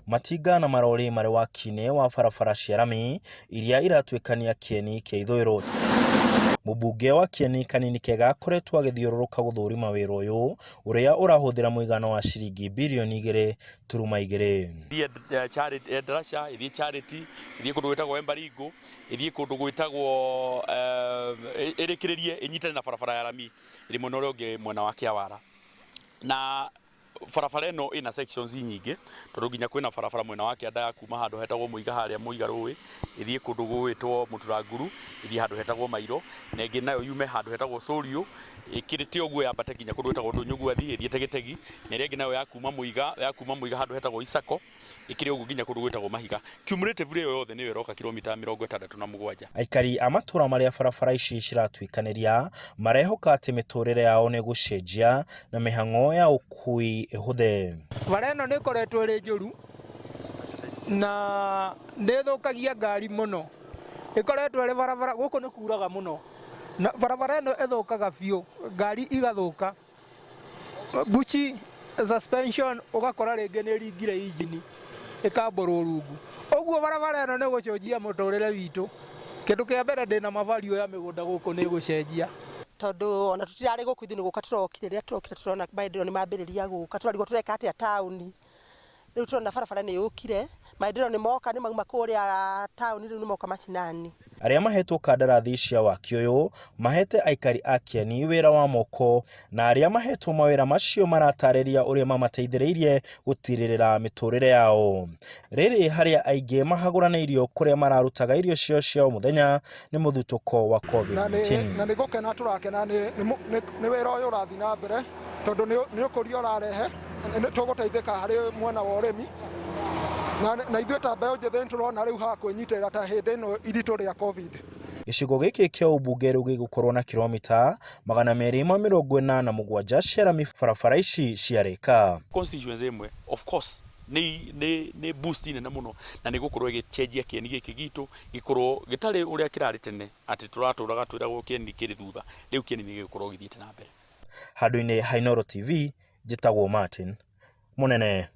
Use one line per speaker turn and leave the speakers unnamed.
Matinga na marori marĩ waki-inĩ wa barabara cia rami iria iratuĩkania kĩeni kĩa ithũĩro. Mũmbunge wa Kĩeni Kanini Kega akoretwo agĩthiũrũrũka gũthũrima wĩra ũyũ ũrĩa ũrahũthĩra mũigana wa ciringi birioni 2.2.
Ĩthiĩ Endarasha, ĩthiĩ Charity, ĩthiĩ kũndũ gwĩtagwo Embaringo, ĩthiĩ kũndũ gwĩtagwo ĩrĩkĩrĩrie ĩnyitane na barabara ya rami ĩrĩ mwena ũrĩa ũngĩ mwena wa Kĩawara. Na barabara ĩno ĩna sections nyingĩ tondũ nginya kwĩna barabara mwena wa kĩanda ya kuma handũ hetagwo Mũiga harĩa Mũiga rũĩ ĩthiĩ kũndũ gũgwĩtwo Mũturanguru ĩthiĩ handũ hetagwo Mairo na ĩngĩ nayo yume handũ hetagwo Cũriũ ĩkĩrĩte ũguo yambate nginya kũndũ gwĩtagwo Ndũnyũ Gwathi ĩthiĩ Tegitegi na ĩrĩa ĩngĩ nayo ya kuma Mũiga ya kuma Mũiga handũ hetagwo Isako ĩkĩrĩ ũguo nginya kũndũ gwĩtagwo Mahiga. Cumulatively ĩyo yothe nĩyo ĩroka kilomita 67.
Aikari a matũra marĩa barabara ici ciratuĩkanĩria marehoka atĩ mĩtũrĩre yao nĩ ĩgũcenjia na mĩhang'o ya ũkui ĩhũthe.
Bara ĩno nĩ ĩkoretwo ĩrĩ njũru na nĩ ĩthũkagia ngari mũno. Ĩkoretwo ĩrĩ barabara, gũkũ nĩ kuraga mũno na barabara ĩno ĩthũkaga biũ, ngari igathũka. Mbuci suspension ũgakora rĩngĩ nĩ ĩringire injini ĩkambũrwo rungu. Ũguo barabara ĩno nĩ ĩgũcenjia mũtũrĩre witũ. Kĩndũ kĩa mbere ndĩna ma value ya mĩgũnda gũkũ nĩ ĩgũcenjia.
Tondũ ona tũtirarĩ gũkũ ithuĩ nĩ gũka tũrokire, rĩrĩa tũrokire tũrona maendeleo nĩ mambĩrĩria gũka, tũrarigwo tũreka atĩa taũni. Rĩu tũrona barabara nĩ yũkire, maendeleo nĩ moka nĩ mauma kũrĩa taũni rĩu nĩ moka macinani.
Arĩa mahetwo kandarathi cia waki ũyũ mahete aikari a Kĩeni wĩra wa moko na arĩa mahetwo mawĩra macio maratarĩria ũrĩa mamateithĩrĩirie gũtirĩrĩra mĩtũrĩre yao. Rĩrĩ harĩa aingĩ mahagũranĩirio kũrĩa mararutaga irio ciao cia o mũthenya nĩ mũthutũko wa COVID-19.
Na nĩ gũkena tũrakena nĩ wĩra ũyũ ũrathiĩ na mbere tondũ nĩ ũkũria ũrarehe, nĩ tũgũteithĩka harĩ mwena wa ũrĩmi na ithuĩ ta mbeũ njĩthĩ nĩ tũrona rĩu ha kwĩnyitĩrĩra ta hĩndĩ ĩno iritũ rĩa Covid.
Gĩcigo gĩkĩ kĩa ũmbunge rĩu gĩgũkorwo na kiromita 287 cia rami barabara ici ciarĩka.
Constituency ĩmwe of course nĩ nĩ nĩ boost nene mũno na nĩ gũkorwo ĩgĩcenjia kĩeni gĩkĩ gitũ gĩkorwo gĩtarĩ ũrĩa kĩrarĩ tene atĩ tũratũraga twĩragwo kĩeni kĩrĩ thutha, rĩu kĩeni nĩ gĩgũkorwo gĩthiĩte na mbere.
Handũ-inĩ ha Inooro TV, njĩtagwo Martin Mũnene.